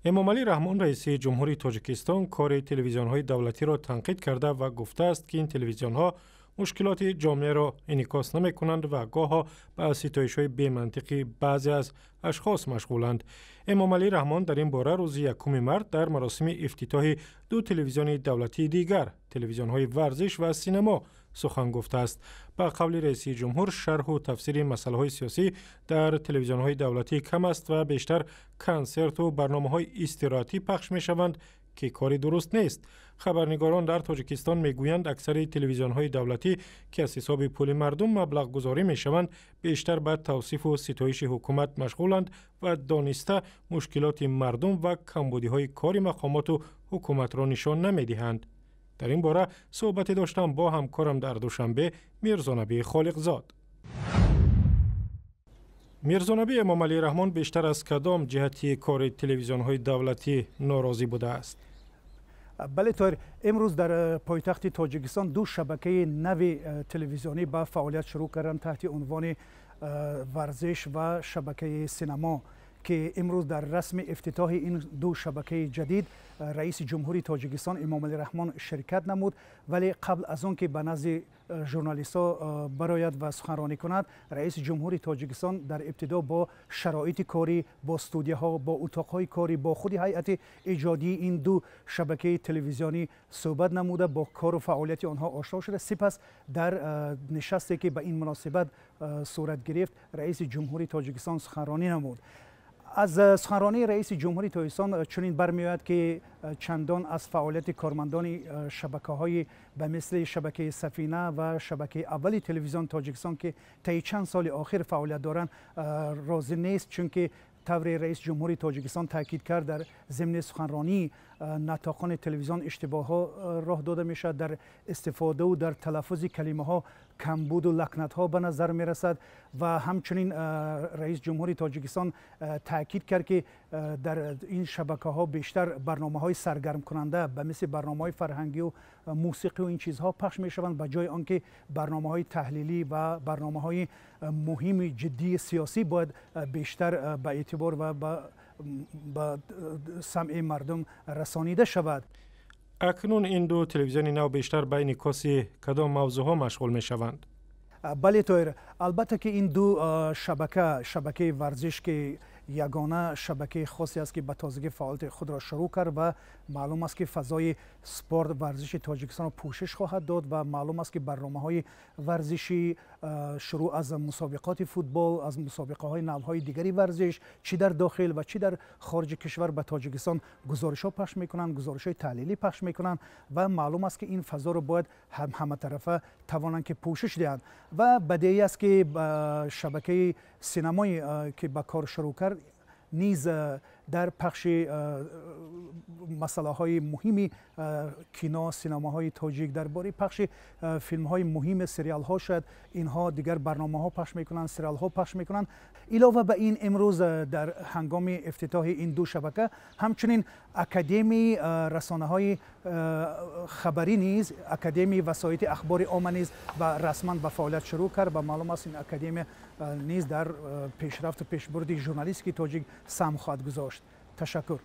Эмомалӣ Раҳмон, раиси ҷумҳури Тоҷикистон, кори телевизионҳои давлатиро танқид карда ва гуфтааст, ки ин телевизионҳо мушкилоти ҷомеаро инъикос намекунанд ва гоҳо ба ситоишҳои бемантиқи баъзе аз ашхос машғуланд. Эмомалӣ Раҳмон дар ин бора рӯзи 1 март дар маросими ифтитоҳи ду телевизиони давлатии дигар, телевизионҳои варзиш ва синемо, сухан гуфтааст. Ба қавли раиси ҷумҳур, шарҳу тафсири масъалаҳои сиёсӣ дар телевизионҳои давлатӣ кам аст ва бештар консерту барномаҳои истироҳатӣ пахш мешаванд, ки кори дуруст нест. Хабарнигорон дар Тоҷикистон мегӯянд, аксари телевизионҳои давлатӣ, ки аз ҳисоби пули мардум маблағгузорӣ мешаванд, бештар ба тавсифу ситоиши ҳукумат машғуланд ва дониста мушкилоти мардум ва камбудиҳои кори мақомоту ҳукуматро нишон намедиҳанд. Дар ин бора суҳбате доштам бо ҳамкорам дар Душанбе, Мирзонабӣ Холиқзод. Мирзонабӣ, Эмомалӣ Раҳмон бештар аз кадом ҷиҳати кори телевизионҳои давлатӣ норозӣ будааст? Бале, Тоҳир, имрӯз дар пойтахти Тоҷикистон ду шабакаи нави телевизионӣ ба фаъолият шурӯъ карданд таҳти унвони варзиш ва шабакаи синамо, ки имрӯз дар расми ифтитоҳи ин ду шабакаи ҷадид раиси ҷумҳури Тоҷикистон Эмомалӣ Раҳмон ширкат намуд. Вале қабл аз он ки ба назди журналистҳо барояд ва суханронӣ кунад, раиси ҷумҳури Тоҷикистон дар ибтидо бо шароити корӣ, бо студияҳо, бо утоқҳои корӣ, бо худи ҳайати эҷодии ин ду шабакаи телевизионӣ суҳбат намуда, бо кору фаъолияти онҳо ошно шуда, сипас дар нишасте, ки ба ин муносибат сурат гирифт, раиси ҷумҳури Тоҷикистон суханронӣ намуд. Аз суханронии раиси ҷумҳури Тоҷикистон чунин бармеояд, ки чандон аз фаъолияти кормандони шабакаҳои ба мисли шабакаи Сафина ва шабакаи аввали телевизиони Тоҷикистон, ки таи чанд соли охир фаъолият доранд, розӣ нест, чунки тавре раиси ҷумҳури Тоҷикистон таъкид кард, дар зимни суханронии натоқони телевизион иштибоҳҳо роҳ дода мешавад, дар истифодаву дар талаффузи калимаҳо камбуду лакнатҳо ба назар мерасад. Ва ҳамчунин раиси ҷумҳури Тоҷикистон таъкид кард, ки дар ин шабакаҳо бештар барномаҳои саргармкунанда ба мисли барномаҳои фарҳангию мусиқию ин чизҳо пахш мешаванд, ба ҷои он ки барномаҳои таҳлилӣ ва барномаҳои муҳими ҷиддии сиёсӣ бояд бештар ба эътибор ва ба самъи мардум расонида шавад. Акнун ин ду телевизиони нав бештар ба инъикоси кадом мавзӯъҳо машғул мешаванд? Бале, Тоҳир, албатта ки ин ду шабака, шабакаи варзиш, ки ягона шабакаи хосе аст, ки ба тозагӣ фаъолияти худро шурӯъ кард ва маълум аст, ки фазои спорт, варзиши Тоҷикистонро пӯшиш хоҳад дод ва маълум аст, ки барномаҳои варзишӣ, шурӯъ аз мусобиқоти футбол, аз мусобиқаҳои навъҳои дигари варзиш, чӣ дар дохил ва чӣ дар хориҷи кишвар, ба Тоҷикистон гузоришҳо пахш мекунанд, гузоришҳои таҳлилӣ пахш мекунанд ва маълум аст, ки ин фазоро бояд ҳаматарафа тавонанд, ки пӯшиш диҳанд. Ва бадеӣ аст, ки шабакаи синамое, ки ба кор шурӯъ кард, низ дар пахши масъалаҳои муҳими кино, синамоҳои тоҷик, дар бораи пахши филмҳои муҳими сериалҳо, шояд инҳо дигар барномаҳо пахш мекунанд, сериалҳо пахш мекунанд. Илова ба ин, имрӯз дар ҳангоми ифтитоҳи ин ду шабака ҳамчунин Академияи расонаҳои хабарӣ низ, Академияи васоити ахбори омма низ ба расман ба фаъолият шурӯъ кард ва маълум аст, ин академия низ дар пешрафту пешбурди журналистики тоҷик саҳм хоҳад гузошт. Ташаккур.